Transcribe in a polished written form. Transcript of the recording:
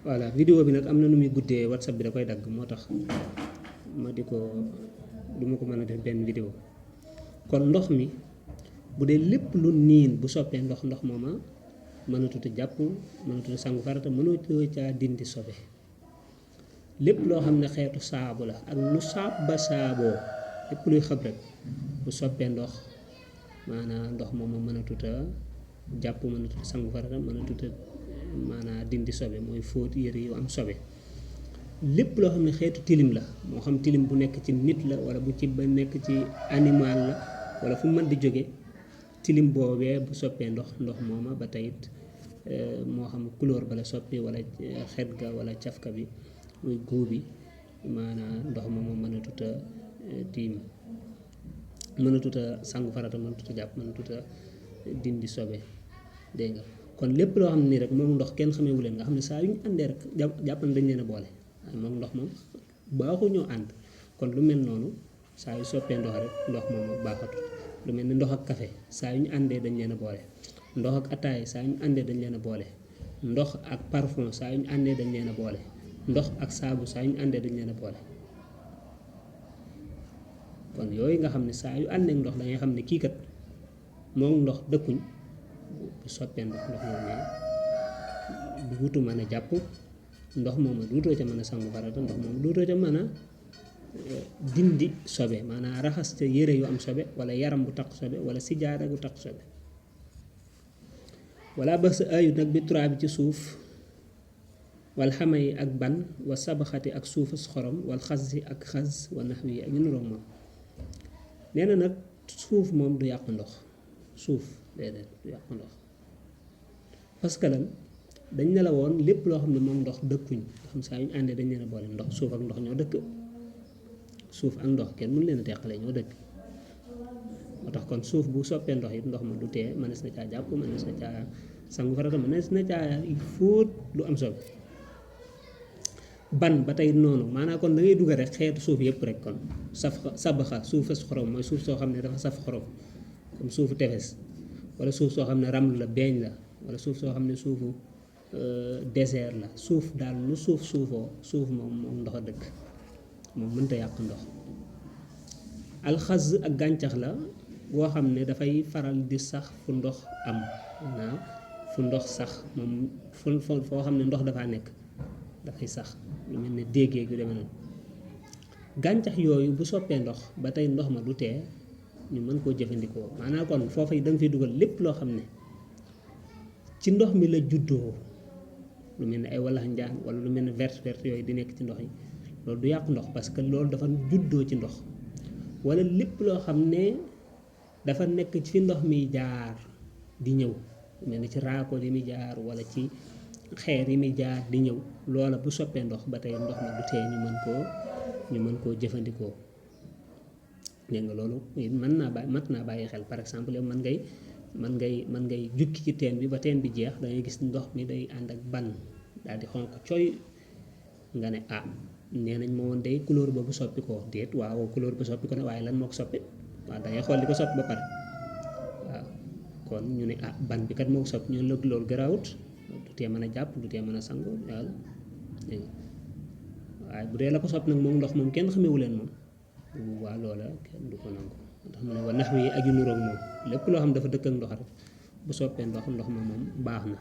voilà vidéo bi nag am na nu muy guddee WhatsApp bi da koy dagg moo tax ma di ko du ma ko mën a def benn vidéo kon ndox mi bu dee lépp lu niin bu soppee ndox mooma mënatut a jàpp mënatut a sangu farata mënatoo caa dindi sobe lépp loo xam ne xeetu saabu la ak lu saab ba saaboo lépp luy xëb rek bu soppee ndox maanaam ndox mooma mënatut a jàpp mënatut a sangu farata mënatut a maanaam dindi sobe mooy fóot yëre yu am sobe lépp loo xam ne xeetu tilim la moo xam tilim bu nekk ci nit la wala bu ci ba nekk ci animal la wala fu mën di jóge tilim boobee bu soppee ndox mooma ba teyit moo xam couleur ba la soppi wala xet ga wala cafka bi muy góob bi maanaam ndox mooma mënatut a tiim mënatut a sangu farata mënatut a jàpp mënatut a dindi sobe dégg nga kon lépp loo xam ne nii rek moom ndox kenn xameewu leen nga xam ne saa yu ñu àndee rek jàpp dañ leen a boole waaye moom ndox moom baaxuñoo ànd kon lu mel noonu saa yu soppee ndox rek ndox moom baaxatul lu mel ni ndox ak café saa yu ñu àndee dañ leen a boole ndox ak ataay saa yu ñu àndee dañ leen a boole ndox ak parfum saa yu ñu àndee dañ leen a boole ndox ak saabu saa yu ñu àndee dañ leen a boole kon yooyu nga xam ne saa yu àndee ndox da ngay xam ne kii kat moom ndox dëkkuñ bu soppee ndox moom du wutu mën a jàpp ndox moom duutoo ca mën a sangu farata ndox moom duutoo ca mën a dindi sobe maanaam raxas ca yére yu am sobe wala yaram bu taq sobe wala sijaada bu taq sobe wala ba sa ayut nag bi turaa bi ci suuf wal xama yi ak ban wa sabaxati ak suufas xorom wal xas si ak xas wa nax wi ak ñu nuroog moom nee na nag suuf moom du yàq ndox suuf déedéet du yàq ndox parce que lan dañ ne la woon lépp loo xam ne moom ndox dëkkuñ nga xam saa yu ñu àndee dañ leen a boole ndox suuf ak ndox ñoo dëkk suuf ak ndox kenn mënu leen a teqale ñoo dëkk moo tax kon suuf bu soppee ndox it ndox ma du tee mënees na caa jàpp mënees na caa sangu farata mënees na caa fóot lu am sobe ban ba tey noonu maanaam kon da ngay dugal rek xeetu suuf yëpp rek kon sabaxa suufas xorom mooy suuf soo xam ne dafa saf xorom comme suufu tefes wala suuf soo xam ne raml la beeñ la wala suuf soo xam ne suufu désert la suuf daal lu suufoo suuf moom ndox a dëkk moom mënta yàq ndox alxaz ak gàncax la boo xam ne dafay faral di sax fu ndox am maanaam fu ndox sax moom foo xam ne ndox dafaa nekk dafay sax lu mel ne déggee gu demee noonu gàncax yooyu bu soppee ndox ba tey ndox ma du tee ñu mën koo jëfandikoo maanaam kon foofa yi da nga fiy dugal lépp loo xam ne ci ndox mi la juddoo lu mel ne ay walax njaan wala lu mel ne vert yooyu di nekk ci ndox yi loolu du yàq ndox parce que loolu dafa juddoo ci ndox wala lépp loo xam ne dafa nekk ci fi ndox mi jaar di ñëw lu mel ne ci raako yi muy jaar wala ci xeer yi muy jaar di ñëw loola bu soppee ndox ba tey ndox ma du tee ñu mën koo jëfandikoo dégg nga loolu mat naa bàyyi xel par exemple yow man ngay jukki ci teen bi ba teen bi jeex dangay gis ndox mi day ànd ak ban daal di xonq coy nga ne nee nañ ma woon day couleur boobu soppi ko déet waaw couleur bi soppi ko ne waaye lan moo ko soppi waaw dangay xool li ko soppi ba pare waaw kon ñu ne ban bi kat moo ko soppi ñu ne loolu garaawut du tee mën a jàpp du tee mën a sangu yàlla dégg nga waaye bu dee la ko soppi nag moom ndox moom kenn xamewu leen moom waa loola kenn du ko nangu ndax mu ne wa nax wi aju nuroog moom lépp loo xam dafa dëkk ak ndox rek bu soppee ndox ma moom baax na